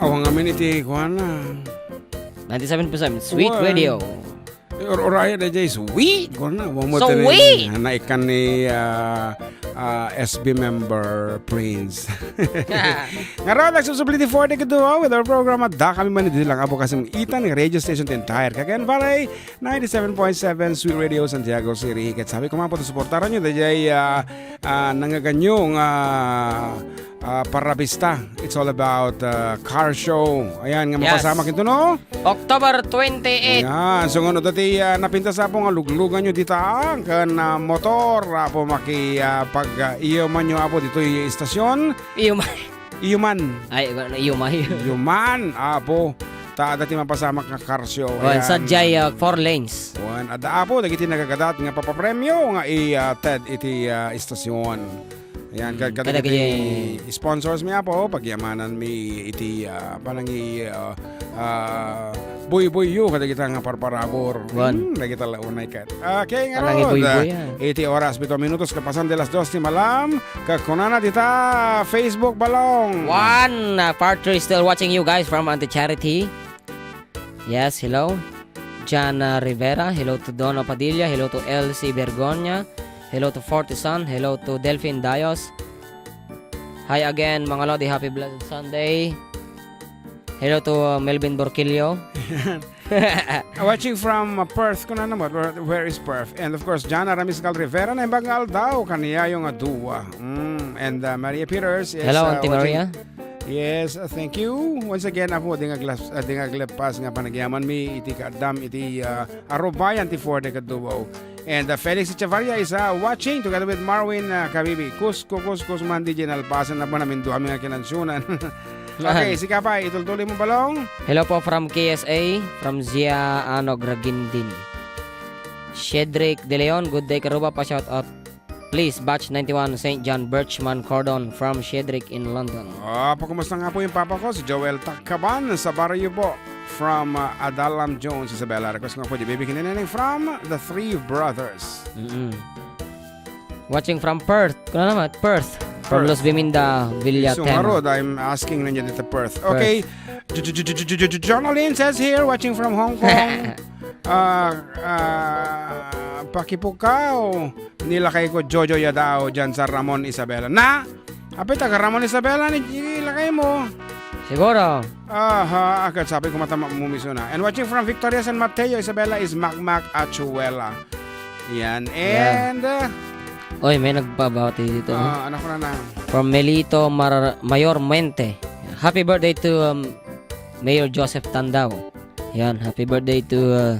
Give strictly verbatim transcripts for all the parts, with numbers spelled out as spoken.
Awan ngamin iti kuana. Ninety-seven point seven Sweet Wan. Radio. Ur-, uraya da jay sweet. Kuana, wa mo So tini, sweet! Naikkan ni, ah, ah, S B member Prince. Ngarud, nagsubli ti four day kedua with our program. Adda kami man idi lang apo kasim itan nga radio station ti entire Cagayan Valley. Ninety-seven point seven Sweet Radio Santiago City. Ket sabi ko man po, suportaran nyo dayjay, ah, ah, nangaganyo nga, ah, parabista. It's all about, ah, car show. Ayan, nga Yes. mapasamak ito, no? October twenty-eight. Ayan, so, ano, dati, ah, napintas, apo, nga luglugan nyo dita, ah, kan, ah, motor, apo, maki, ah, pag, ah, iyo man nyo, apo, ditoy istasyon. Iyo man. Iyo man. Ay, wala, iyo man. Iyo man, apo. Ta, adda ti mapasamak nga car show. Wan, Ayan. Sadyay, ah, four lanes. Wan, adda, apo, dagiti nagagadat nga papapremyo nga i, ah, ted iti, ah, istasyon. Ayan, Mm, kad-, kadagiti kadagiti sponsors mi, apo, pagyamanan mi iti, ah, panangi, ah, ah, buybuyyo kadagita nga parparabur. Wan. Hmm, dagita la unay ket. Okay, nga Alang rod, ibuybuy, ah. Iti oras, pito minutos kapasan de las dos ti malam. Kakunana dita Facebook balong. One, uh, part three, still watching you guys from Auntie Charity. Yes, hello. Jana Rivera, hello to Donna Padilla, hello to L C Bergonia, hello to Forty Son, hello to Delphine Dayos. Hi again, mga lodi, happy blessed Sunday. Hello to, uh, Melvin Borquillo. Watching from, uh, Perth, kunana mo, where, where is Perth? And of course, Jana Ramiscal Rivera, naimbag nga aldaw, kaniayo nga duwa. Mm, and, uh, Maria Peters is, Hello, uh, Auntie watching Maria. Yes, uh, thank you. Once again, ako, di nga glas-, uh, di nga glepas nga panagyaman mi, iti kaadam, iti, uh, arubayan ti four day kaduwa. And, uh, Felix Echevarria is, uh, watching together with Marwin, uh, Kabibi. Kus, kus, kus, kus, man, di Ginalpasan na ba namin duha mi nga kinansunan? Okay, Ahem. Sika pa, itultuloy mo, Balong? Hello po from K S A, from Zia Anog Ragindin. Cedric De Leon, good day, Karuba, pa shout out. Please, batch ninety-one, Saint John Birchman Cordon from Cedric in London. Ah, pakumusta nga po yung papa ko, si Joel Takaban sa barrio po. From, uh, Adalam Jones, Isabela. Request nga po, di Baby Kineneng from The Three Brothers. Mm-mm. Watching from Perth. Kuna naman, Perth. From Perth. Luzviminda Villaten. So, nga rod, I'm asking ninyo dito Perth. Perth. Okay. J-, J-, J-, J-, J-, J-, J-, Jonalyn says here, watching from Hong Kong. Ah, ah, pakipukaw. Nilakay ko Jojo Yadao dyan sa Ramon Isabela. Na? Apay, taga Ramon Isabela ni, ni lakay mo? Siguro. Aha, agad sabi ko mata ma-, mumiso na. And watching from Victoria San Mateo, Isabela is Makmak Achuela. Yan. Yeah. And, uh, Oy, may nagbabati dito, no? Ah, anak ko na na. From Melito Mar-, Mayor Mente. Happy birthday to, um, Mayor Joseph Tandao. Yan, happy birthday to, uh,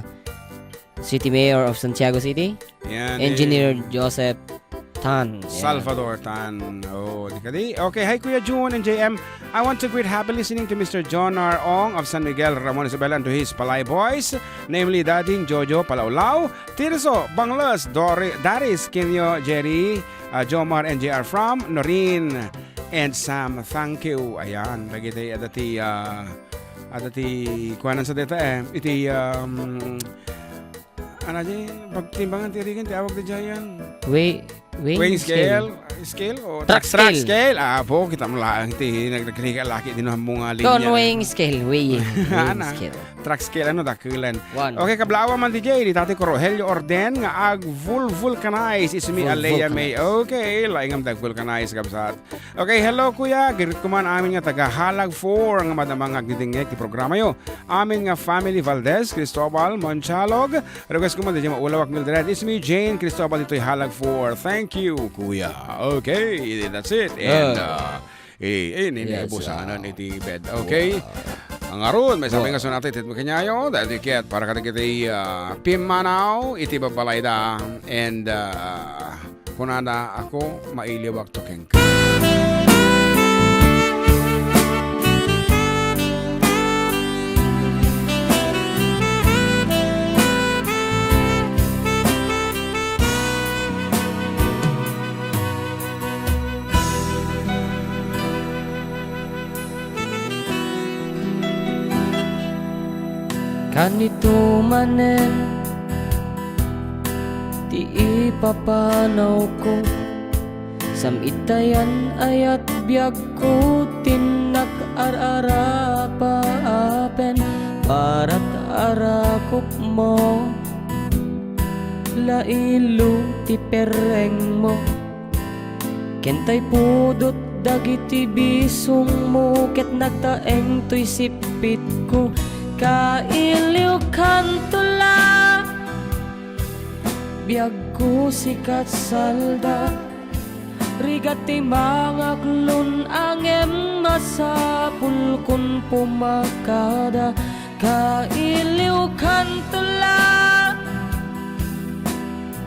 City Mayor of Santiago City, Yan, Engineer eh. Joseph Tan. Yan. Salvador Tan. Oh, di kadi. Okay, hi Kuya Jun and J M. I want to greet happy listening to Mister John R. Ong of San Miguel, Ramon Isabela, and to his Palay Boys, namely Dading, Jojo, Palaulaw, Tirso, Bangles, Dori-, Daris, Kinyo, Jerry, uh, Jomar, and J R from Noreen and Sam. Thank you. Ayan, dagiti, adati, uh, adati, kuanan sa deta, eh. Iti, um, Ano di, pagtimbangan ti irigan, ti awag ti Giant. Wei-, weighing Weighing scale. Scale? Scale o Track track, track scale. Scale? Ah, po, kita mo lang, ti nag-, nagkalikalaki din ang mga linya. Kon weighing scale, weighing, weighing Ana, scale. Track scale, ano, dakulan. One. Okay, kablawa man, D J, ni Tati ko Rogelio Orden, nga ag-vulvulcanize, is me, Alea May. Vulvulcanize. Okay, laing am dag-vulcanize, kabsat. Okay, hello, kuya. Girit ko man amin nga taga Halag four nga madama nga agdidingngeg ti programa yo. Amin nga family Valdez, Cristobal, Monchalog. Request ko man, di maulawak, Mildred. It's me, Jane Cristobal, ditoy Halag four. Thank you, kuya. Okay, that's it. And, Ah. uh, eh, eh, nini Yes, busanan ah. iti bed. Okay? Wow. Ang aron, may sabi Wow. nga sunat iti mo kanyayo, dahil ket para kadagiti, ah, pimmanaw, iti babalayda. And, ah, Kunana, ako, mailiwak to kenka. Kanito manen ti ipapanawko, Sam-itayan ayat biagko, tinnak ar-arapa apen parat arakupmo. Lailo ti perrengmo, ken tay pudot dagiti bisongmo, ket nagtaeng toy sippitko. Kailiwkanto la, biagko sikat salda. Rigat ti mangaklon, ngem masapulkon pumakada. Kailiwkanto la,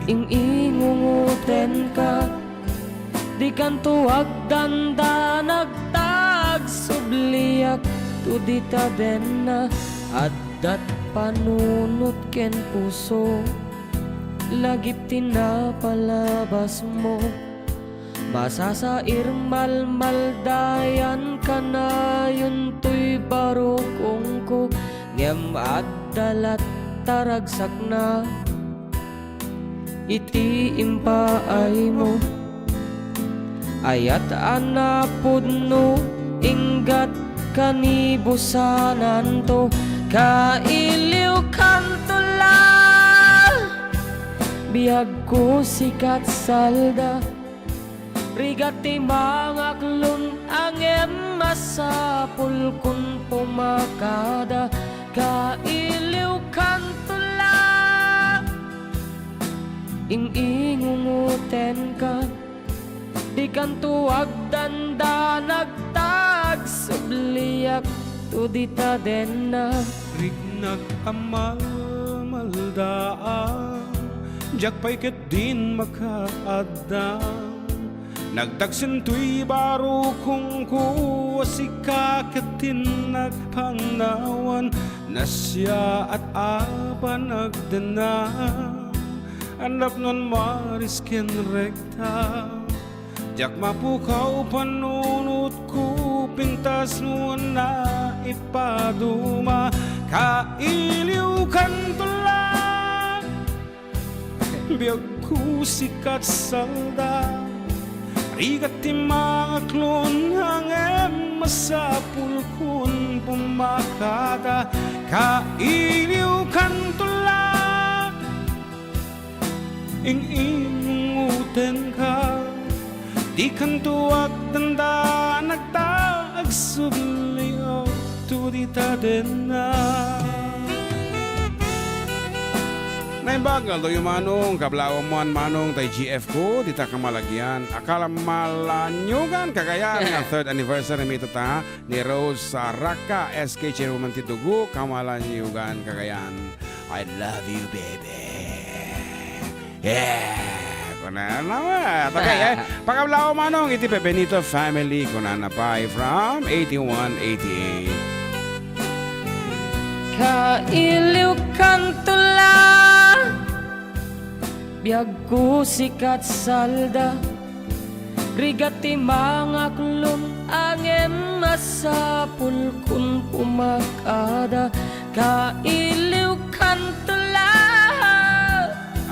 ing-ingungotenka. Dikanto agdandanag ta agsubliak to ditadenna. Addat panunot ken puso, lagip ti napalabasmo. Masasair malmaldayan kanayon toy barukongko, ngem adda latta ragsakna iti impaaymo. Ayat a napudno, inggat kanibusananto, kailiwkanto la. Biagko sikat salda, rigat ti mangaklon, ngem masapulkon pumakada. Kailiwkanto la, ing-ingungotenka. Dikanto agdandanag ta agsubliak to ditadenna. Riknak a malmaldaang, diak pay ketdin makaaddang. Nagdagsen toy barukongko a sika ketdin nagpangnawan. Nasiaat a panagdanag, a napnon maris ken rekta. Diak mapukaw panunotko, pintasmo a naipaduma. Kailiwkanto la, biagko sikat salda. Rigat ti mangaklon, ngem masapulkon pumakada. Kailiwkanto la, ing-ingungotenka. Dikanto agdandanag ta agsubliak to ditadenna. Naimbag nga aldaw, Manong, kablaawan man, Manong, tay G F ko, dita Camalagian. Akala Malanyogan, Cagayan, nga third anniversary mi ita ta ni Rose, ah, Raka, S K Chairwoman ti Dugo, Kamalanyugan, Cagayan. I love you, baby. Yeah! Kunana met. Okay, eh, pakablaaw, Manong, iti Pebenito family, kunana pay from eighty-one eighty-eight. Kailiwkanto la, biagko sikat salda. Rigat ti mangaklon, ngem masapulkon pumakada. Kailiwkanto la,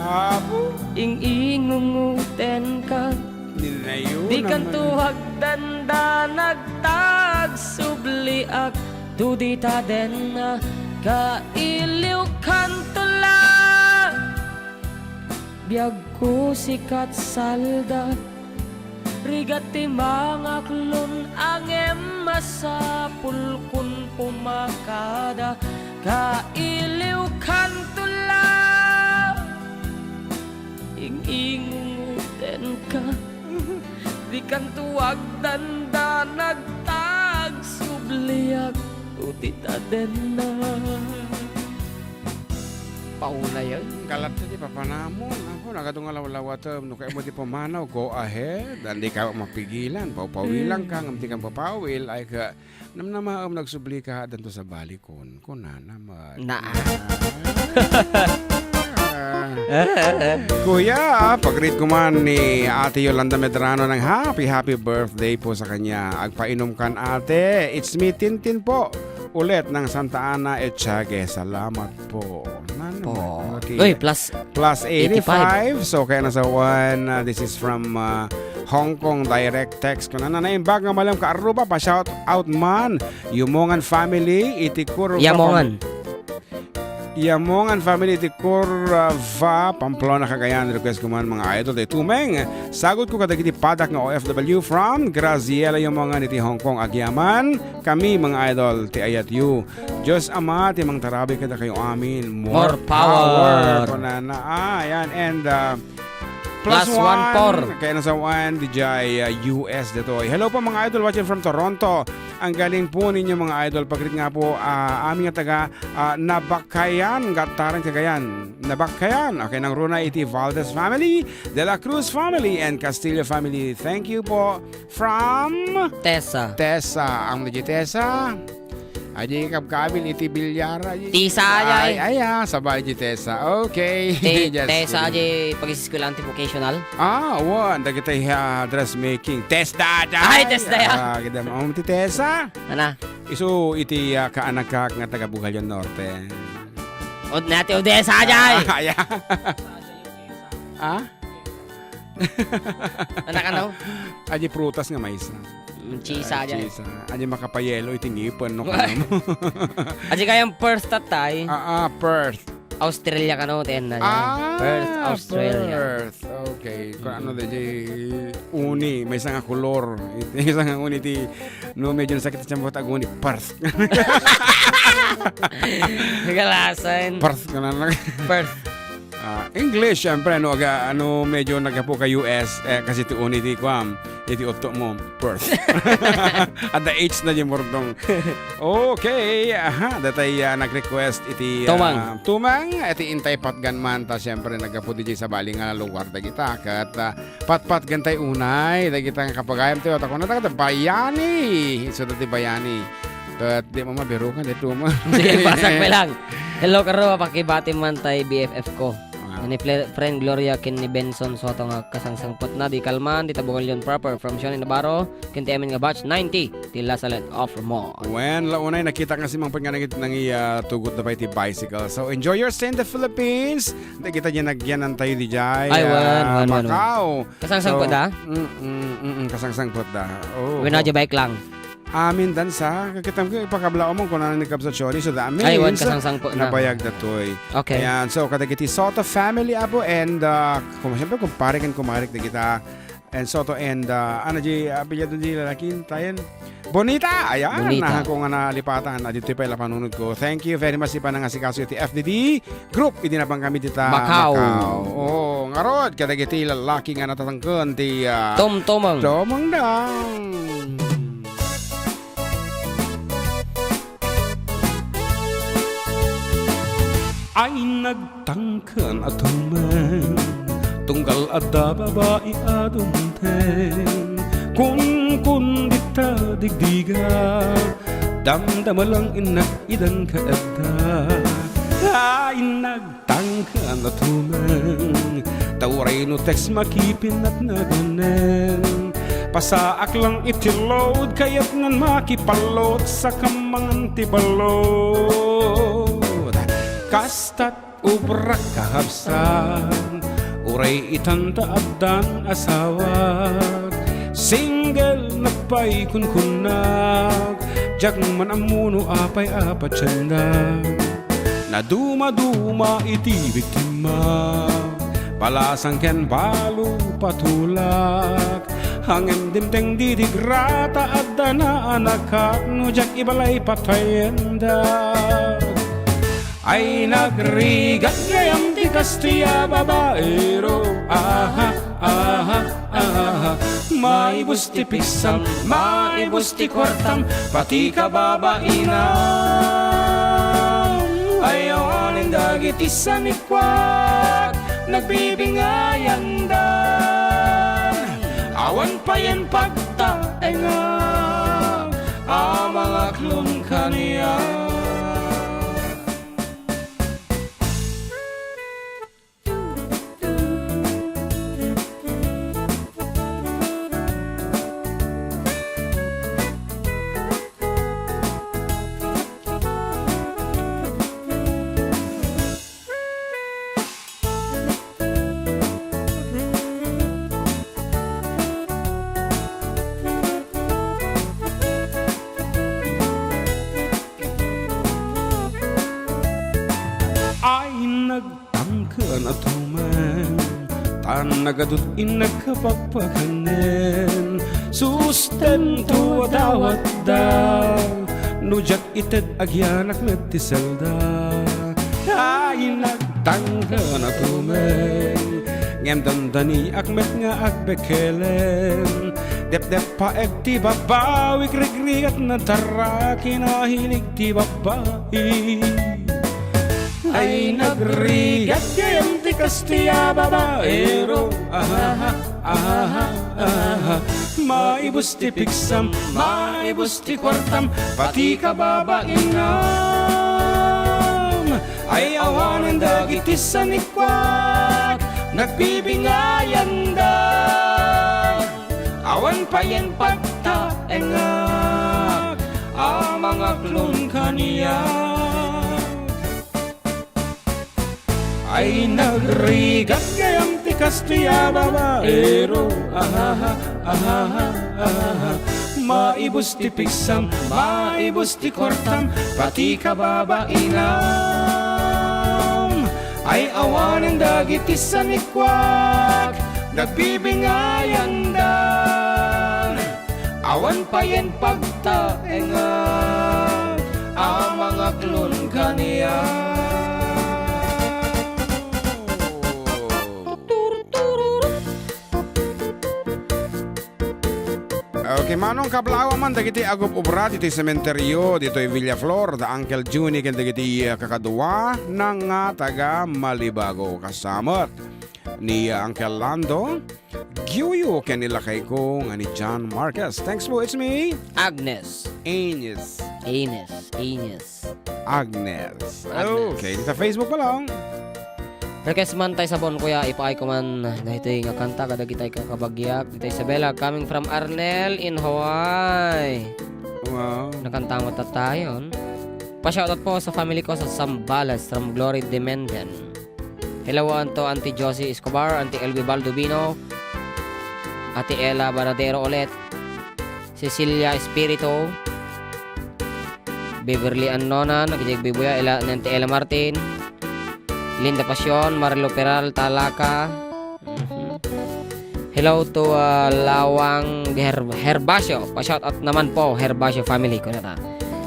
Apo. Ing-ingungotenka. Ninayo naman. Dikanto agdandanag ta agsubliak to ditadenna. Kailiwkanto la, biagko sikat salda. Rigat ti mangaklon, ngem masapulkon pumakada. Kailiwkanto la, ing-ingungotenka. Dikanto agdandanag ta agsubliak to ditadenna. Paulayen. Galat ti papanamon. Apo, nagadu nga lawlawatem. No kayatmo ti pumanaw, go ahead. Dika mapigilan. Pawpawilanka, ngem dika mapawil. Ay ka, namnamaem, nagsublika, addanto sa balikon. Kunana met. Naa. Ah. Kuya, pag-greet ko man ni Ate Yolanda Medrano ng happy, happy birthday po sa kanya. Agpainom kan ate. It's me, Tintin po. Ulit ng Santa Ana, Echage. Salamat po. Nana po. Okay. Uy, plus Plus eighty-five. Eighty-five. So, kaya nasa one, uh, this is from, uh, Hong Kong, direct text. Kunana, naimbag nga malem ka Aruba, pa-shout out man. Yumongan family, iti Cor-, Yamongan. Yamongan family, iti Cordova, Pamplona, Cagayan. Request ko man, mga idol, ti Tumeng. Sagot ko kadagiti padak nga O F W from Graziela Yamongan iti Hong Kong. Agyaman kami, mga idol, ti ayat yu. Dios Ama, ti mangtarabi kadakayo amin. More More power. power. Kunana. Ah, ayan. And, uh, Plus one four. Kaya nasawan, D J, uh, U S ditoy. Hello po, mga idol, watching from Toronto. Ang galing po ninyo, mga idol. Pagrit nga po, ah, amin nga taga, ah, Nabakayan, Gataran, Cagayan. Nabakayan. Okay, nangruna iti Valdez family, De La Cruz family, and Castillo family. Thank you po. From Tessa. Tessa. Ang di Tessa. Adi kabkabil iti bilyar, adi. Tisa, ay, ay. Ay, ah, sabay di Tessa. Okay. Te-, Just Tessa, kidding. Adi pag-eskwelahan ti vocational. Ah, wan. Dagiti, ah, dressmaking. Tessa, ay. Ay, Tessa, ay. Ah, kita mo, ti Tessa. Ana? Isu iti, ah, kaanakak nga taga Bugallon Norte. Od na ti Odessa, ay. Ah, ay, ah. Ah? Anak, ano? Adi prutas nga maysa. Mm, cheese, ah, adi. Cheese, ah. Adi makapayelo iti ngipen, no? Ay. Kanam. Adi kayang Perth, tatay. Ah, ah, Perth. Australia kano, ten na. Ah, Perth, Australia. Perth. Okay. Kung ano, di, uni, maysa nga kolor. Iti, maysa nga uni ti, no, medyo nasakit sa tiyan mo, tag-uni, Perth. Kalasan. Perth ka na lang. Perth. Ah, English, syempre, ano, aga, ano, medyo nagkapo ka U S, eh, kasi ti uni ti kuam, iti utto mo, Perth. At the age na di murdong. Okay, aha, datay, ah, nag-request iti, ah, Tumang. Tumang, iti intay patgan man, ta, syempre, nagkapo di sa bali nga lugar da kita, kat, ah, patpatgan tay unay, dagita nga kapagayam tayo, at ako na, bayani, so, dati bayani. Ket di mo mabirukan, di tuma. Sige, pasak mi lang. Hello, Karo. Pakibati man tay B F F ko. Ah. Ni Fle-, friend Gloria ken ni Benson Soto nga kasangsangpetna, di kalman, di Tabungan Leon proper, from Shoni Navarro, ken ti amin nga batch ninety, ti La Salette of Ramon. Wen, la unay, nakita nga si Mang Pet nga nangit-, nangi-, ah, tugot na pa iti bicycle. So, enjoy your stay in the Philippines. Dagita diay nagyanan tayo di jay, Ay, wen, ah, wen, wen, wen. Macau. Kasangsangpet So, da? Mm, mm, mm, kasangsangpet da. Oh, Wen, oh. Aja bike lang. Amin dansa, kakitam ko, ipakabla mo kung ano ni Kabsat Shoni. So, that means, Ay, wan, kasangsangpet na. Nabayag datoy. Okay. Ayan, so, kadagiti Soto family, apo, and, uh, kung, siyempre, kumpare ken kumarik na kita. And Soto and, uh, ano, di, apelyido di lalaki, tayen? Bonita! Ayan, Bonita. Nahan ko nga nalipatan. Ah, dito pa ila panunod ko. Thank you very much, di pa nangasikaso iti F D D. Group, idi napan kami dita Macau. Macau. Oh, ngarud, kadagiti lalaki nga natatangken ti, ah, Tomtomang. Tomangdang. Ay nagtangken a tumeng, tunggal adda babai a dumteng. Kunkun dita digdiga, damdama lang innak idan ka adda. Ay nag Tangken a tumeng, ta uray no text makipinatnag uneng. Pasaak lang iti load, kayatnan makipalot, saka mangan ti balod. Kastat ubrak kakabsat, uray itan ta addan asawak. Single nak pay kunkunnak, diak man ammo no apay a patiendak. Nadumaduma iti biktima, palasang ken balo patulak. Ngem dimteng didigra ta adda naanakak, no diak ibalay patayendak. Ay nagrigat gayam ti kastoy a babaero, aha, aha. Ah, maibus ti pigsam, maibus ti kuartam, pati kababainam. Ay awanen dagiti sanikuak, nagbibingayandan. Awan payen pagtaengam, a mangaklon kaniak. An nagadut in nagkapakpakanen, sustento a dawatda. No diak ited, agyanak met ti selda. Ay, nagtangken a tumeng, ngem dandaniak met nga agbekelen. Depdep paeg ti babbawik, rigrigat na tara, kinahilig ti babbai. Ay, nagrigat gayam ti kastoy a babaero. Ahaha, ahaha, ahaha. Maibus ti pigsam, maibus ti kuartam, pati kababainam. Ay, awanen dagiti sanikuak, nagbibingayanda. Awan payen pagtaengak a mangaklon kaniak. Ay, nagrigat gayam ti kastoy a babaero. Ahaha, ahaha, ahaha. Maibus ti pigsam, maibus ti kuartam, pati kababainam. Ay, awanen dagiti sanikuak, nagbibingayanda. Awan payen pagtaengak a mangaklon kaniak. Okay, Manong, kablaaw man dagiti agub-ubra ditoy sementeryo, ditoy Villaflor, da Uncle Junie, ken dagiti, ah, kakadua na nga taga Malibago. Kasamot ni, ah, Uncle Lando, Giuyo, ken ni lakayko nga ni John Marquez. Thanks po, it's me. Agnes. Ines. Ines. Ines. Agnes. Agnes. Okay, dita Facebook pa lang. Request man tay sabon, kuya, ipaay ko man daytoy nga kanta kadagitay kakabagyak. Dita Isabela, coming from Arnel in Hawaii. Wow. Nakanta mo tattayon. Pa-shoutout po sa family ko sa Zambales from Glory Demenden. Hello, Anto, Auntie Josie Escobar, Auntie Elvie Baldovino, Ate Ella Baradero ulit, Cecilia Espiritu, Beverly Annona, nagijig bibuya, Ella, Auntie Ella Martin, Linda Pasion, Marilo Peral, Talaka. Mhm. Hello to, uh, Lawang Her-, Herbacio. Pa-shoutout naman po, Herbacio family, kunana.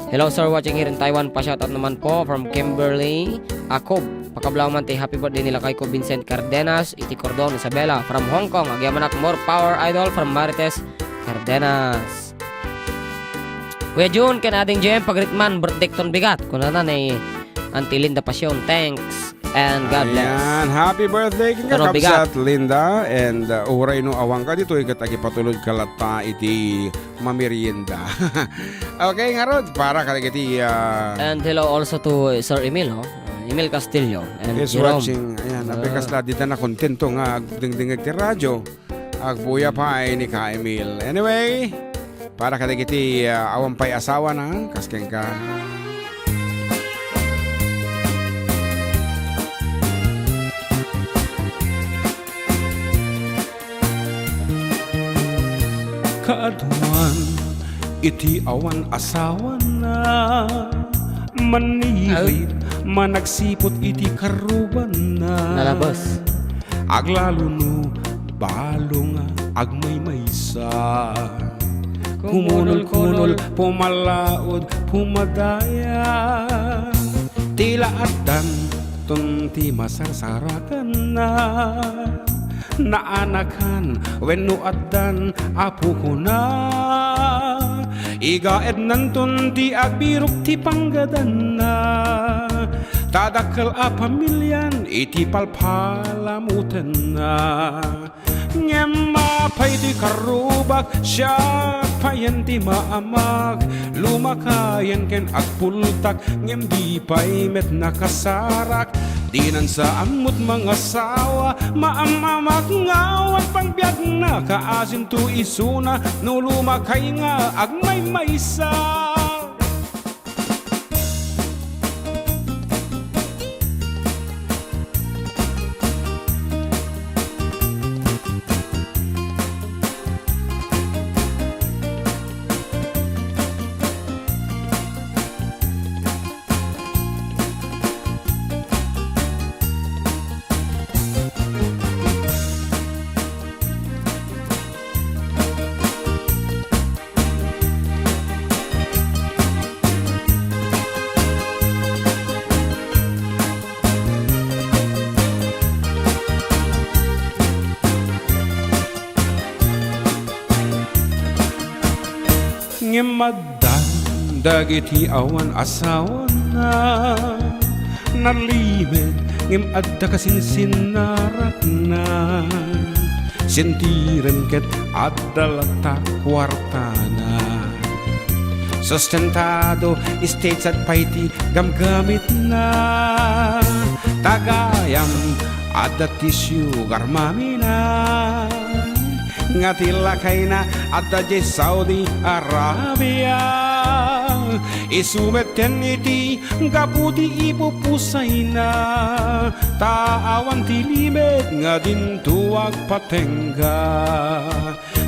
Hello, sir, watching here in Taiwan. Pa-shoutout naman po from Kimberly Akob. Pakablaaw man ti happy birthday ni lakayko Vincent Cardenas, iti Cordon, Isabela, from Hong Kong. Agyamanak, more power, idol, from Marites Cardenas. Kuya Jun, ken Ading Jem, pagrikman, birthday ton bigat. Kunana ni Auntie Linda Pasion, thanks and God bless. Ayan, happy birthday, Kano bigat? Kakabsat Linda, and, uh, uray no awan ka ditoy, ket agipatulod ka latta iti mamerienda. Okay, ngarud, para kadagiti, ah, And hello also to Sir Emil, oh. Emil Castillo and is Jerome. Watching. Ayan, apay Ah. Kasla, dita na kontento nga agdingdingeg ti radyo. Agbuya pay ni Ka Emil. Anyway, para kadagiti, ah, awan pay asawana, kas kenka. Kaaduan iti awan asawana, manirit, managsiput iti karrubanna. Nalabas. Aglalo no balo nga agmaymaysa. Kumunol-kunol, pumalaod, pumadaya. Ti laaddan ton ti masarsarakanna. Naanakan wenno addan a pukona. Igaednanton ti agbirok ti panggadanna. Ta dakkel a pamilian iti palpalamutenna. Ngem apay ti karrubak, siak payen ti maamak, lumakayen ken agpultak, ngem di pay met nakasarak. Dinan sa ammot mangasawa, maamamak nga awan pangbiagna, kaasinto isuna no lumakay nga agmaymaysa. Ngem addan dagiti awan asawana, nalimed ngem adda kasinsinnarakna. Sentirem ket adda latta kuartana. Sustentado, stage set pay ti gamgamitna. Tagayam, adda ti sugar mommy-na. Nga ti lakayna adda diay Saudi Arabia. Isu met ten iti gapu ti ipupusayna, ta awan ti limed nga dinto agpatengga.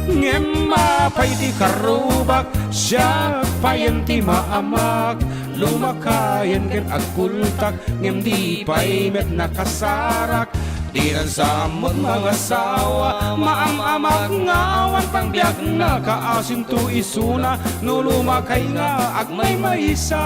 Ngem apay ti karrubak, siak payen ti maamak, lumakayen ken agkultak, ngem di pay met nakasarak. Dinan sa ammot mangasawa, maam-amak nga awan pangbiagna, kaasinto isuna no lumakay nga agmaymaysa.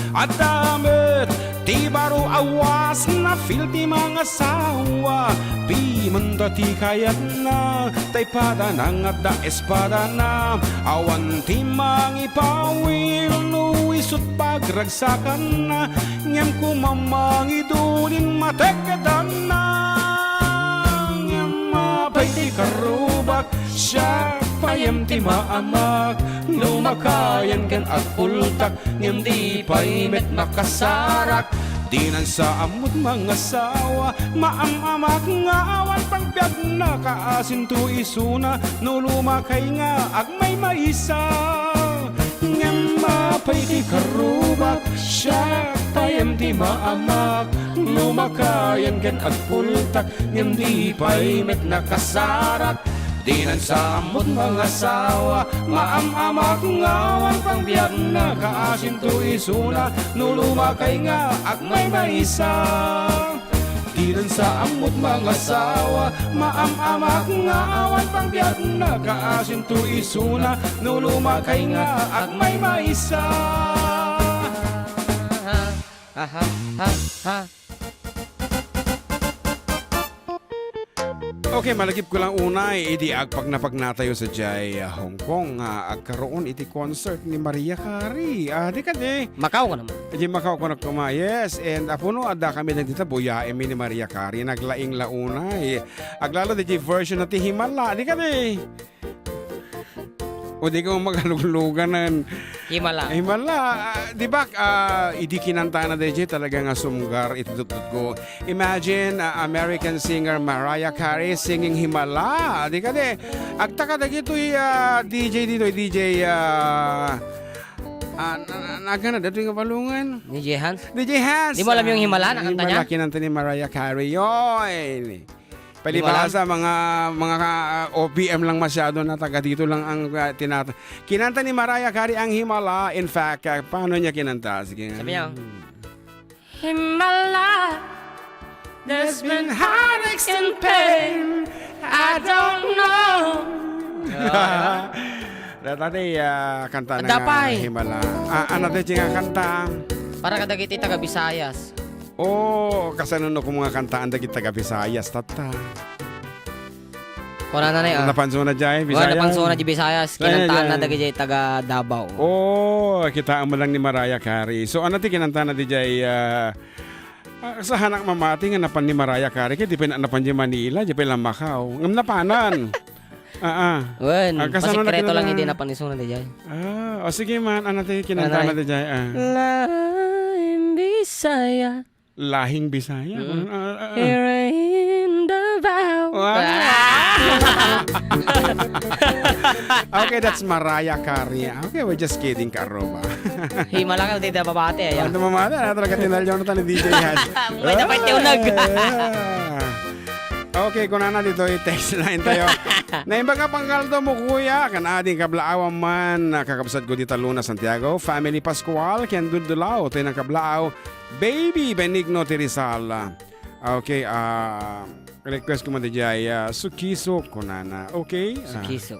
Adda met ti baro a wasna, feel ti mangasawa, pimenta ti kayatna, tay padana nga adda espadana, awan ti mangipawil no isut' pagragsakanna. Ngem koma mangidulin matekkedanna. Ngem apay ti karrubak, siak payem ti maamak, lumakayen ken agkultak, ngem di pay met makasarak. Dinan sa ammot mangasawa, maam-amak nga awan pangbiagna, kaasinto isuna no lumakay nga agmaymaysa. Ngem apay ti karrubak, siak payem ti maamak, lumakayen ken agkultak, ngem di pay met nakasarak. Dinan sa ammot mangasawa, maam-amak nga awan pangbiagna, kaasinto isuna no lumakay nga agmaymaysa. Dinan sa ammot mangasawa, maam-amak nga awan pangbiagna, kaasinto isuna no lumakay nga agmaymaysa. Aha, ha, ha. Okay, malagipko lang unay idi agpagnapagnatayo sadiay, ah, Hong Kong, ah, agkaroon iti concert ni Mariah Carey. Ah, di kadi? Macau ka naman. Di Macau ko nakuma. Yes, and, ah, puno adda kami dagita buyaemi ni Mariah Carey. Naglaing la unay. Aglalo di version na ti Himala. Di kadi? O di ko magalugluganan. Himala. Himala. Ah, di ba, ah, idi kinantana daydiay talaga nga sumgar iti dutdutko. Imagine, ah, American singer Mariah Carey singing Himala. Di kadi, agtaka dagitoy, ah, D J ditoy, D J, ah, ah, na, na, nagana ditoy nga balungan. D J Hans? D J Hans. Di mo alam yung Himala, nakanta niya? Himala, kinanta ni Mariah Carey. Yoy. Palibasa, mga, mga ka-, O P M lang masyado na taga dito lang ang, ah, tinata-, kinanta ni Mariah Carey ang Himala. In fact, ah, paano niya kinanta? Sige nga. Sabi niya, "Himala, there's been heartaches and pain. I don't know." Ah, dati, ah, kanta na nga Himala. Ah, ano, dati nga kanta? Para kadagiti taga Visayas. Oh, kasano no kung mga kantaan dagiti taga Visayas, tatta? Kunana na, ah. Napansona jay, Bisaya? Napansona jay, Bisayas. Kinantaan na dagiti taga Davao. Oh, kitaan mo lang ni Mariah Carey. So, ano ti kinantana di jay, ah, ah, sa hanak mamati nga napan ni Mariah Carey, kaya di pa napan di Manila, di pa lang Macau. Ngam napanan. Ah, ah. Wen, ah, kasano na pasikreto lang kinana-, hindi napan ni Sona di jay. Ah, o sige man, ano ti kinantana di jay, ah. Laing Bisaya. Lahing Bisaya? Mm. Ah, ah, ah. Here in Davao. Wow. Ah! Okay, that's Mariah Carey. Okay, we're just kidding, Karoba. Himala ka, di na mabati, ayan. Ano mamati? Ano talaga tinalyaw na tayo ni D J Hans? May dapat yung nag- Ah. Okay, kunana dito, i-text line tayo. Naimbag nga pangkaldo mo, kuya. Kan ading kablaawan man, kakabsat ko di Taluna, Santiago. Family Pascual, ken Dudulao, tayo ng kablaaw. Baby Benigno ti Rizal. Okay, ah, request ko man di jay, ah, Sukisok, kunana. Okay? Ah, Sukisok.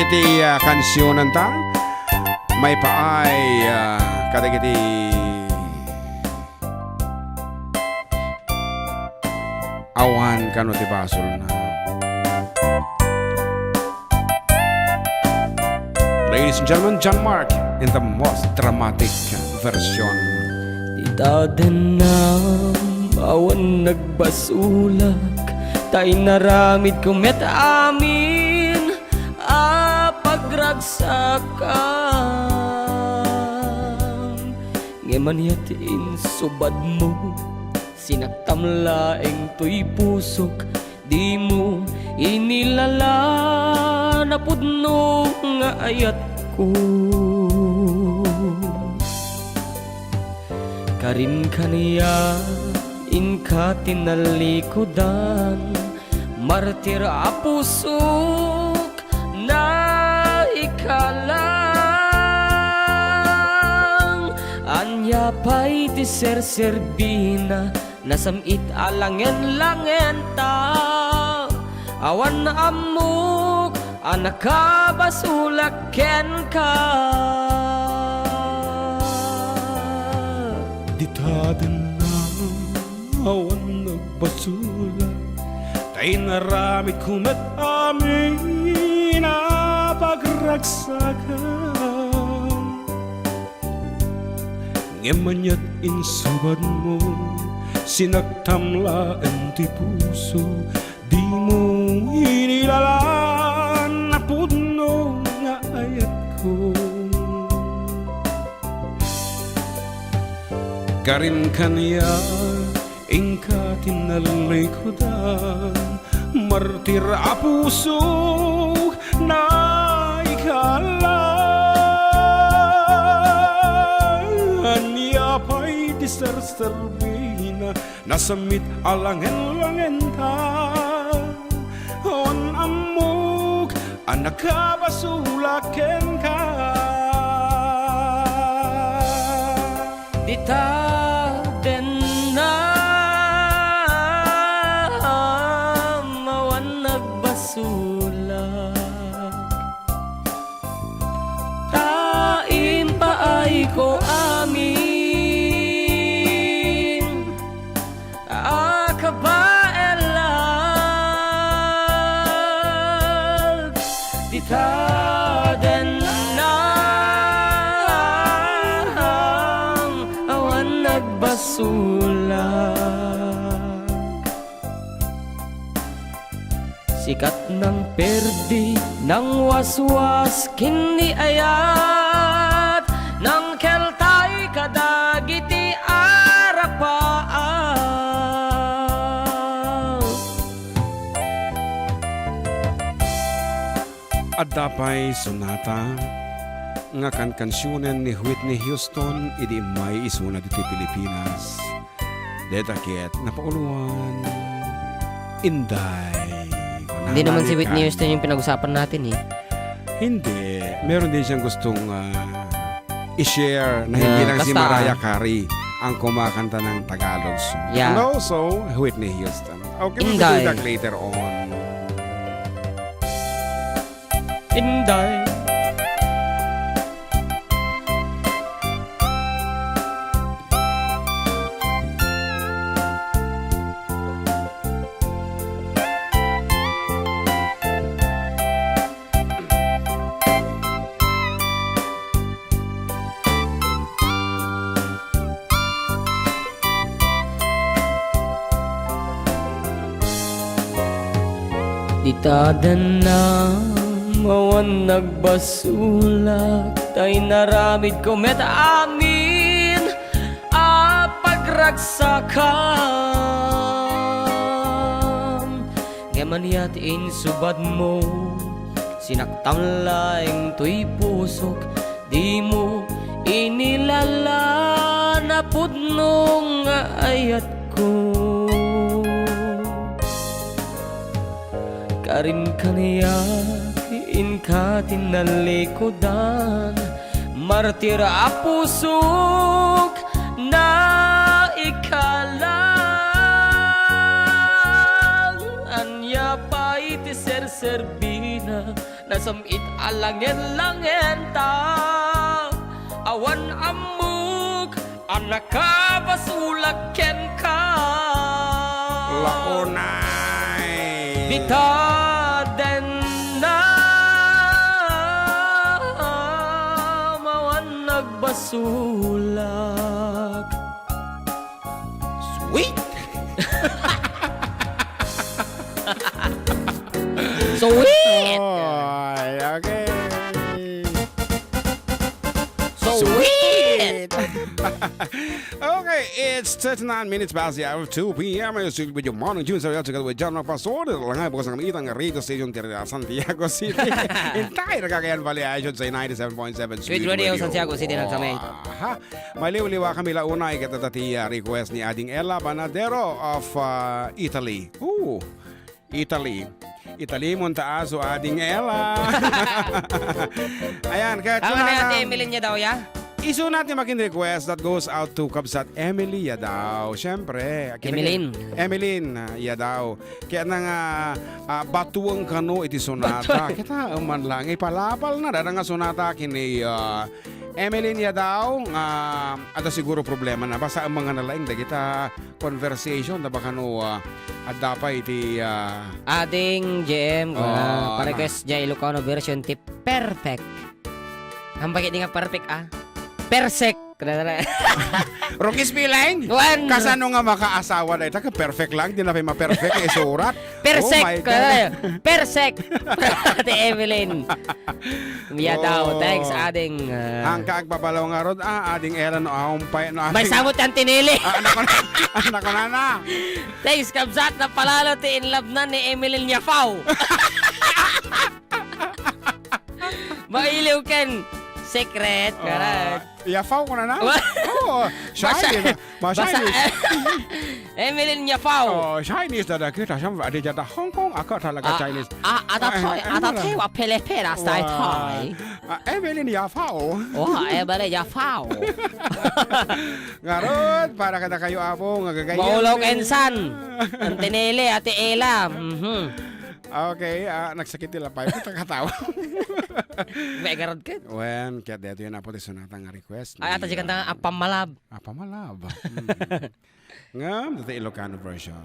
iti, ah, kansionanta. Maipaay, ah, kadagiti awan kano ti basolna. Ladies and gentlemen, John Mark in the most dramatic version. Ti tadennam, awan nagbasolak, ta inaramidko met amin a pagragsakam. Ngem aniat insubadmo, sinaktam laeng toy pusok, dimo inilalaan a pudno nga ayatko. Karin kaniak inka tinallikudan, martir a pusok naikalang. Ania pay ti serserbina, nasam-it a langen-langenta. Awan ammok a nakabasolak kenka. Di tadennam, awan nagbasolak, ta inaramidko met amin a pagragsakam. Ngem aniat insubadmo, sinaktam laeng ti puso, dimo inilalaan a pudno nga ayatko. Karin kaniak inka tinallikudan, martir a pusok naikalang. Ania pay ti serserbina, nasam-it a langen-langenta. Awan ammok a nakabasolak kenka. Ita dennam awan nagbasolak. Ta impaayko amin a kabaelag, dita dennam awan nagbasolak. Sikat nang perdi, nang waswas ken ni ayat, nang keltay kadagiti arapaak. Adda pay sonata nga kankansionen ni Whitney Houston idi immay isuna ditoy Pilipinas. Deta ket napauloan, Inday. Hindi naman si Whitney Houston yung pinag-usapan natin eh. Hindi. Meron din siyang gustong, ah, i-share na hindi lang si Mariah Carey ang kumakanta ng Tagalog song. Yeah. And also, Whitney Houston. Okay, we will do that later on. Inday. Dita dennam awan nagbasolak, ta inaramidko met amin a pagragsakam. Ngem ania ti insubadmo, sinaktam laeng toy pusok, dimo inilala napudno nga ayatko. Karin kaniak inka ti nalikudan, martir a pusok naikalang. Ania pay ti serserbina, nasam-it a langen-langenta. Awan ammok a nakabasolak kenka. Launay. Dita dennam awan nagbasolak. Sweet! Sweet! Oy, okay. Sweet! Sweet! Okay, it's thirty-nine minutes past the hour of two p m. You're still with your morning tunes together with John Pastor. Langay bukas ng itang radio station tira Santiago City. Entire Cagayan Valley, I should say, ninety-seven point seven Sweet Radio, Santiago City, Nansame. Aha. Maliwliwa kami launay, ket adda ti, ah, request ni Ading Ella Banadero of, ah, Italy. Ooh, Italy. Italy, Montaaso, Ading Ella. Ayan, kaya Ang na Ate Emeline niya daw, ya? Isuna ti makin request that goes out to Kabsat Emily Yadaw. Siyempre, kita Emeline. Emeline, ah, Yadaw. Kaya na nga, ah, batueng kano iti sonata. Batueng. Kita, man lang, ipalapal na, dada nga sonata kini, ah, Emeline Yadaw, nga adda siguro problema na. Basta ang mga nalaing dagita conversation, na baka no, ah, adda pa iti, ah, Ading J M, oh, ah, na. Pa-request niya Ilocano version ti perfect. Ang bagay di nga perfect, ah. Persek. Rokis Pilain? Wan. Kasano nga makaasawa na ita? Ka perfect lang, di na pay ma-perfect nga isurat. Persek. Oh my God. Persek. Ate Evelyn. Yadaw, oh. Thanks, ading, ah. Ang kaagpapalaw nga rod, ah, ading Ella no, aom pay, no, may ading samot yang tinili. Ah, anak ko na, anak ko na na. Thanks, kabsat, napalalo ti in love na ni Emeline Yadaw. Mailiw ken Secret, correct. Ah, Yafao ko na na? Wa- Oo, Chinese. Basa, Ma-Chinese. Emeline Yafao. Oh, Chinese da, da kita, siyempre, adi da Hong Kong, ako talaga Ah, Chinese. ah, ata Ay, Thai, ano ata lang? Thai, wa Pilipinas, Thai, Wa- Thai. Ah, Emeline Yafao. Wa, Emeline Yafao. Ngarud, para kadakayo, Apo, nga gagayan Maulaw mi. Kensan. Antinili, Ate Ella. Mhm. Okay, ah, nagsakit ti lapay. Puta katawa. May garad ka. Wen, ket daytoy na po ti sonata nga request Ay, ata ni, di kanta ah, nga, Apamalab. Apamalab. Mm. Ngem, dati Ilocano version.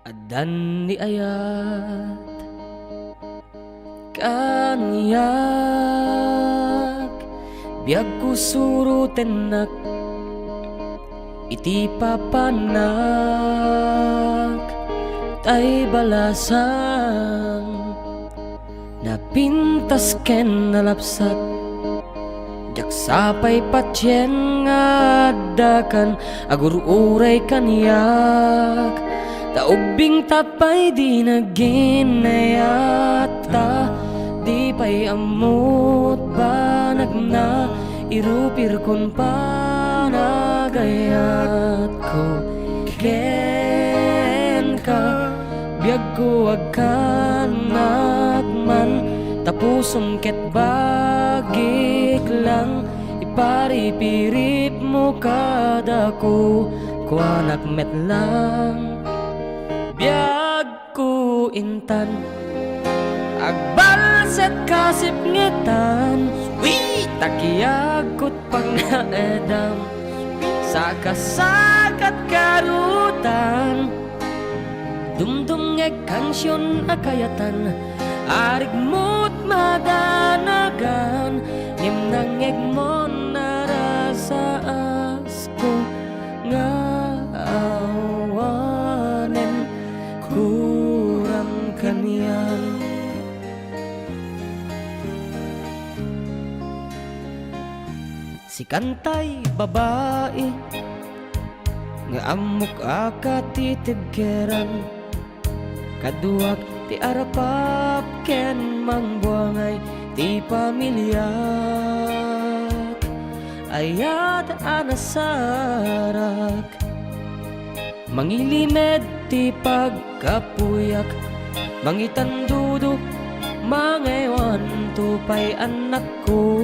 Addan ni ayat kaniak, biagko surotennak iti papanak, tay balasang napintas ken nalapsat. Diak sapay patien nga addakan agur-uray kaniak, ta ubbing ta pay di naginayatta, di pay ammot banagna, irupirkon panagayatko kenka. Biagko agkannak man, ta pusom ket bagik lang, iparipiripmo kadako, kuanak met lang. Biagko intan, agbalset kasipngetan, sweet! Ta kiagko pagnaedam, sakasakat karutan. Dumdumngeg kansion a kayatan, arigmot madanagan, ngem nangngegmon a rasaasko nga awanen kurang kaniak. Sikan tay babai nga ammok a katitibkeran, kaduak ti arapap ken mangbuangay ti pamiliak. Ayat a nasarak, mangilimed ti pagkapuyak, mangitandudo, mangaywan to pay annakko.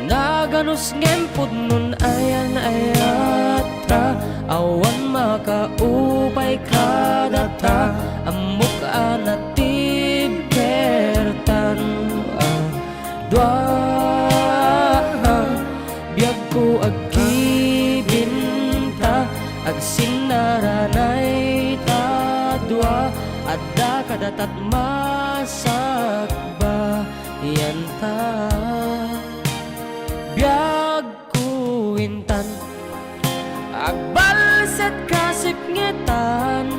Naganus ngem pudnon ayan-ayatta, awan makaupay kadata, ammok a natibkertan a dua. Biagko agkibinta, agsinnaranay ta dua, adda kadatat masakbayanta. Biagko intan, agbalset kasipngetan,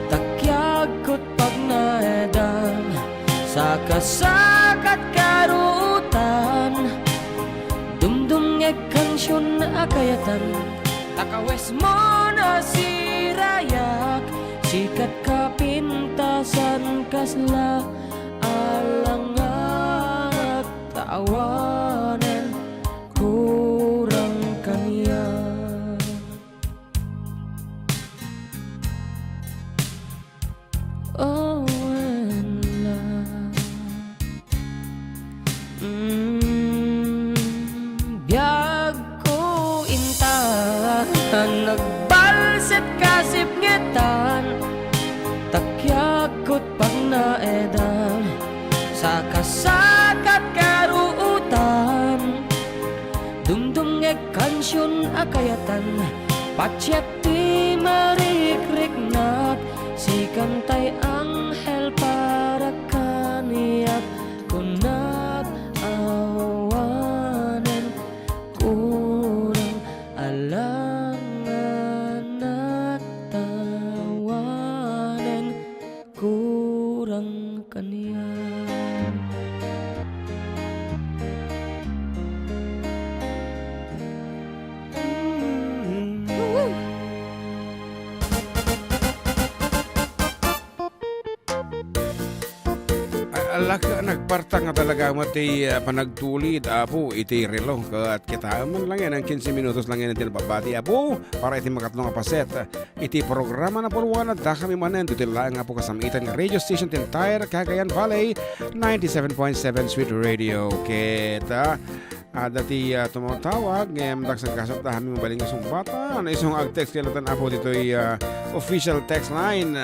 ta kiagkot pagnaedan, sakasakat karutan. Dumdumngeg kansion a kayatan, ta kawesmo nasirayak, sikat kapintasan kasla alanganak, ta awanen kurang kaniak. Oh, when love. Mm, biagko intan, nagbalset kasipngetan, ta kiagkot pagnaedan, sakasakat karutan. Dumdumngeg kansion a kayatan, patiek ti marikriknak, sikan tay anghel para kaniak, kunak awanen kurang alanganak, ta awanen kurang kaniak. I, I Nag-, nagpartak nga talaga met ti, ah, panagtulid, Apo, iti relo. Ket kitaem man lang yan, ang kinse minutos lang yan ti nababati, Apo, para iti makatlo nga paset, ah, iti programa na puluan, dakami manen, ditoy laeng, Apo, kasamitan nga radio station ti entire Cagayan Valley, ninety-seven point seven Sweet Radio. Ket, ah, Adda ti, ah, tumatawag, ngem dagsa gasat da amin mabalin nga sungbatan. Isu nga ag-text kay latan, Apo, ditoy, ah, official text line.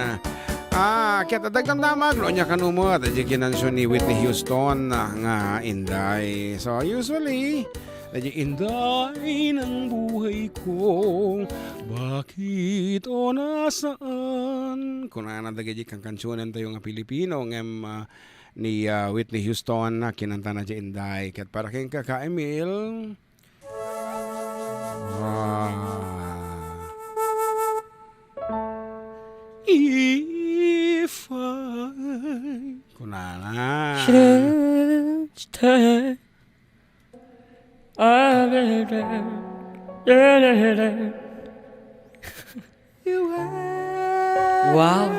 Ah, ket adda agdamdamag, no, ania kano met, adda kinansyon ni Whitney Houston, ah, nga Inday. So, usually, adda Inday ng buhay ko, bakit o nasaan? Kunana dagiti kankansionen tayo nga Pilipino, ngem, ah, ni, ah, Whitney Houston, ah, kinantana diay Inday. Ket para kenka, Ka Emil, ah, if I kunana. Should stay. Wow.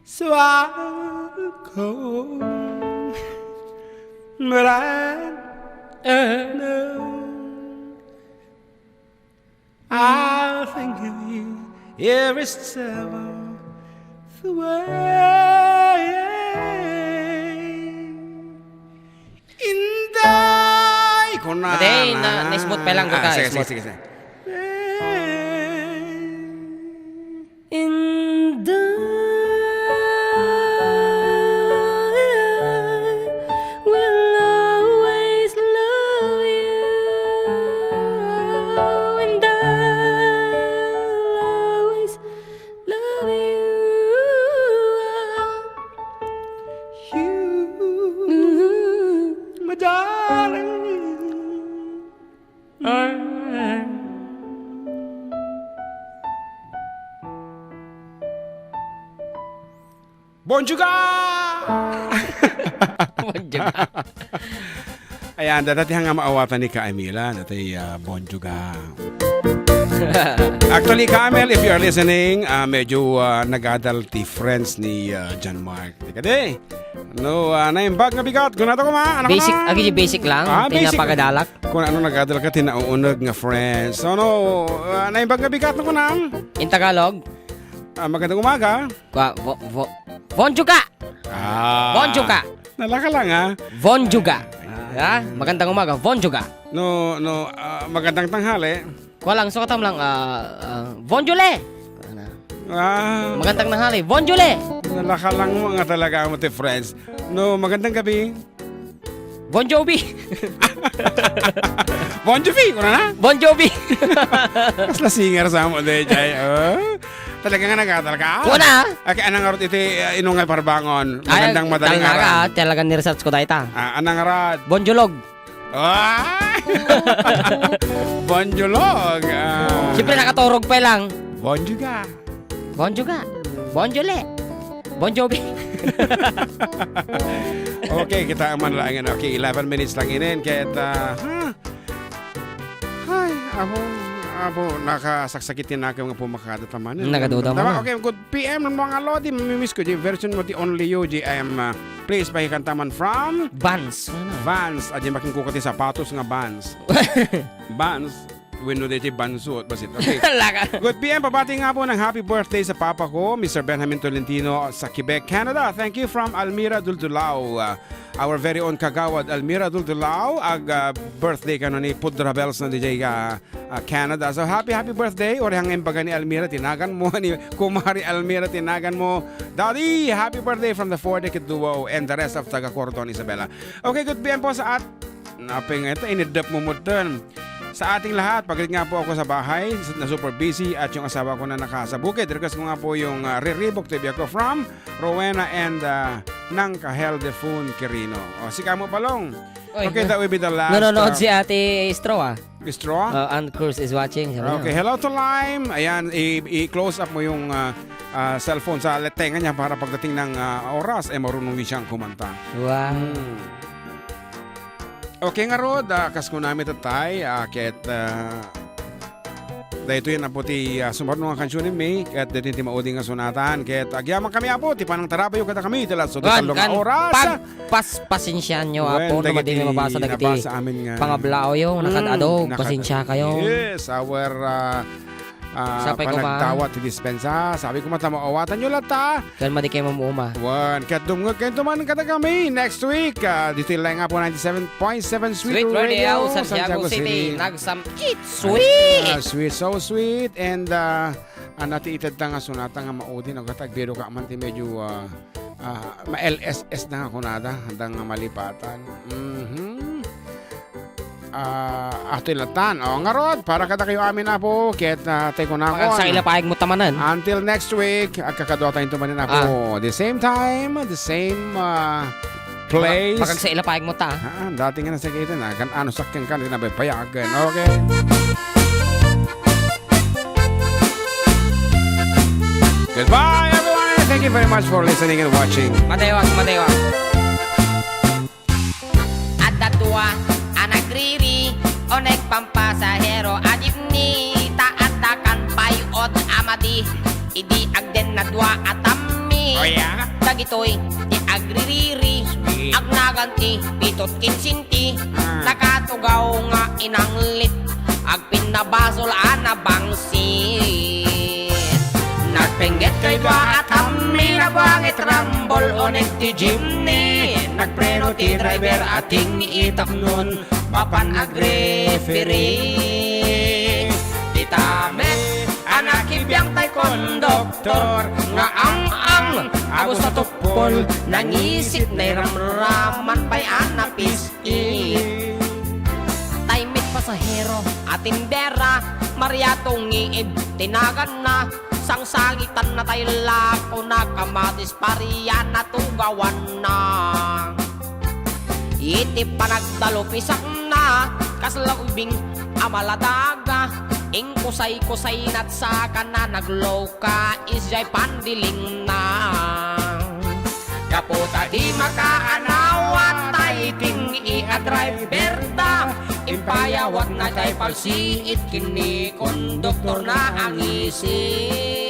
So I'll go, but I know I'll think of you every step of the way. Inday! Kunana. Ate, na, na-smooth pa lang, ah, ka, sige, sige, smooth. Sige, sige. Inday, I will always love you. Inday, I will always love you. You, my darling. Bonjuga! Bonjuga. Ayan, dati nga maawatan ni Ka Emila, dati, ah, Bonjuga. Actually, Ka Emil, if you are listening, ah, medyo, ah, nagadal ti friends ni, ah, John Mark. Ti kadi, no, ah, naimbag nga bigat, kunana koma, anak. Basic, na. Agi, basic lang, ah, basic. Tinapagadalak. Kunana, nagadal ka, ti nauuneg nga friends. So, no, ah, naimbag nga bigat, no, kunana. In Tagalog? Ah, magandang umaga. Wa-, vo-, vo-, Bonjuga! Ah. Bonjuga! Nalaka lang, ah. Bonjuga! Ah. Ha? Magandang umaga, Bonjuga! No, no, ah, magandang tanghali. Kuha lang, sukatam lang, ah, ah, Bonjule! Ano? Ah. Magandang tanghali, Bonjule! Nalaka lang mo nga talaga mo ti friends. No, magandang gabi. Bon Jovi. Bon Jovi, kunana? Bon Jovi. Kasla singer sa mo, di, jay, oh. Talaga nga nagatal ka? Kuna. Okay, anang arot iti, uh, inungay parbangon? Ay, magandang madaling araw. Talaga, talaga ni-research ko dayta. Ah, anang arot? Bonjulog. Ah! Bonjulog. Ah. Siyempre, nakaturog pa lang. Bonjuga. Bonjuga. Bonjule. Bon Jovi. Okay, kita man lang. Okay, eleven minutes lang inin. Kaya, ah, ha? Ay, abo, abo, nakasaksakit din ako nga pumakada taman. Nagaduda mo na. Okay, good P M ng mga lodi. Mamimiss ko, di version mo, ti Only You, di I am, ah, please, pakikanta man from Vans. Vans. Adi, makin kuko ti sapatos nga Vans. Vans. Wenno daytoy bansuot, basit. Okay. Laka. Good P M, pabati nga po ng happy birthday sa papa ko, Mister Benjamin Tolentino, sa Quebec, Canada. Thank you from Almira Duldulao. Uh, our very own kagawad, Almira Duldulao. Ag, uh, birthday kano ni Pudra Bells na D J ka, uh, Canada. So, happy, happy birthday. Uri hang imbaga ni Almira, tinagan mo, ni Kumari Almira, tinagan mo. Daddy, happy birthday from the Four Decade Duo and the rest of taga Corazon, Isabela. Okay, good P M po sa at Napay nga ito, inidap mo mo dun. Sa ating lahat, pagdating nga po ako sa bahay, na super busy at yung asawa ko na nakasabukid. Request ko nga po yung, ah, Riribok T V ako from Rowena and, ah, Nangka Heldefun Quirino. O, si Kamo Palong. Oy, okay, that will be the last, nanonood, ah, si Ate Straw, ah. Straw? Uh, Aunt Cruz is watching, sabi niya. Okay, hello to Lime. Ayan, i-, i-close up mo yung, ah, ah, cellphone sa letengan niya para pagdating ng, ah, oras, eh, marunong din siyang kumanta. Wow. Hmm. Okay ngarud, ah, kas kunami tatay, ah, ket, ah, Daytoy, Apo, ti, ah, sumurno nga kansion mi, ket daytoy ti maudi nga sunatan. Ket agyamankami, Apo, ti panangtarabayo kadakami iti lasso ti Wan, tallo nga kan oras. pag-, pas-, pasensiaanyo, Wen, Apo, no dagiti madi nga mabasa dagiti nabasa amin nga pangablaawyo, Mm, nakad-ado, nakad-, pasensiakayo. Yes, our, ah, ah, Sapay koma. panagdawat ti dispensa. Sapay koma ta maawatanyo latta. Ken madi kayo mamuuma. Wen, ket dumngegkayo man kadakami next week. Ah, ditoy laeng, Apo, ninety-seven point seven Sweet Sweet Radio, Radio, Santiago Santiago City. City. Nagsam-, it's sweet! Ah, sweet, so sweet. And, ah, ano ti itedda nga sunata nga maudi, no? Ket agbiroka man ti medyo, ah, ah, ma-L S S na nga kunada, adda nga malipatan. Mhm. Ah, atoy latan. O, ngarud, para kadakayo amin, Apo, ket, ah, tay kunakon. Makagsaila payag mo ta manen. Until next week, agkakaduatayo manen, Apo. Ah. The same time, the same, ah, place. Makagsaila payag mo ta. Ah, dati nga nasa kita na, kan ano sakyan ka, di na ba payagan. Okay. Goodbye, everyone. Thank you very much for listening and watching. Madayawag, madayawag. Adda dua a nagriri, uneg pampasahero a jeepney, ta adda kan pay-od a madi, idi agden na dua a tammi. Oh, yeah? Dagitoy ti agririri, Sweet. agnagan ti pitot kinsinti, Ah. nakatugaw nga inanglit, agpinnabasol a nabangsit. Nagpengget kay dua a tammi, nabuangit rambol, uneg ti jeepney. Nagpreno ti driver a ting-itapnon, mapan agreferee. Dita met a nakibiang tay konduktor nga ang-ang a busta tuppol, nangisit, nairamraman pay a napis-, Tay met pasahero a tindera, Maria Tungiib ti naganna, sangsangitanna tay lakona, kamatis paria natugawanna. Iti panagdalupisakna, kasla ubing a maladaga, inkusay-kusay nat sakana, nagloka idiay pandilingna. Gapu ta di makaanawa tay ting-i a driver da, impayawatna tay palsiit ken ni konduktorna a ngisit.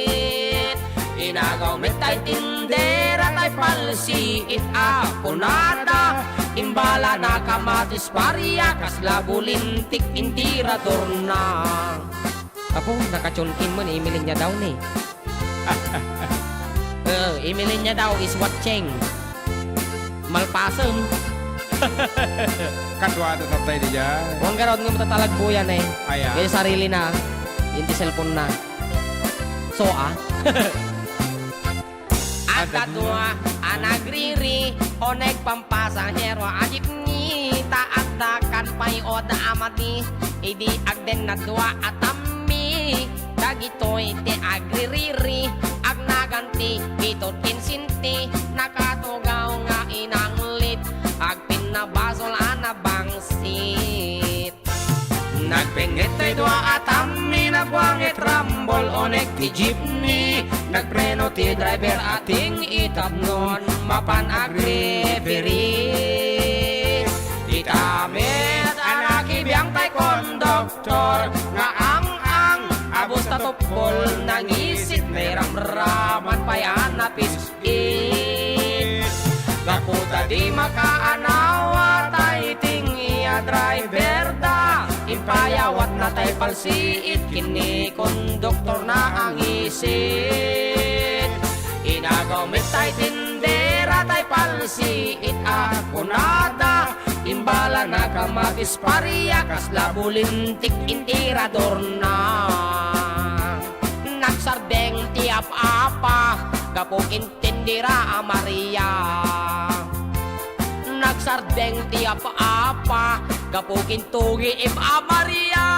Inagaw met tay tindera tay palsiit a kunada, imbalana kamatis paria kasla bulintik iti radorna. Apo, naka-tune in man, Emily niya daw ni. Eh, Emily niya daw is watching. Malpasem. Kadua da tatay di dyan. Huwag ka raw nga matatalagbuyan eh. Aya. Kaya sarili na. Yung cellphone na. So, ah. Adda dua a nagriri, uneg pampasahero a jeepney, ta adda kan pay-od a madi, idi agden na dua a tammi. Dagitoy ti agririri, agnagan ti pitot kinsinti, nakatugaw nga inanglit, agpinnabasol a nabangsit. Nagpengget tay dua a tammi, nabuangit rambol, uneg ti jeepney. Nagpreno ti driver a ting-itapnon, mapan agreferi. Dita met a nakibiang tay konduktor nga ang-ang a busta tuppol, nangisit, nairamraman pay a napis-, It. Gapu ta di makaanawa tay ting-i a driver da, impayawatna tay palsiit ken ni konduktorna a ngisit. Inagaw met tay tindera tay palsiit a kunada, imbalana kamatis paria kasla bulintik iti radorna. Nagsardeng ti ap-apa gapu ken tindera a Maria. Nagsardeng ti ap-apa gapu ken Tungiib a Maria.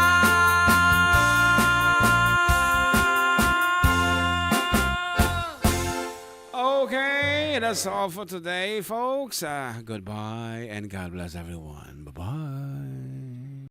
Okay, that's all for today, folks. Uh, goodbye and God bless everyone. Bye-bye.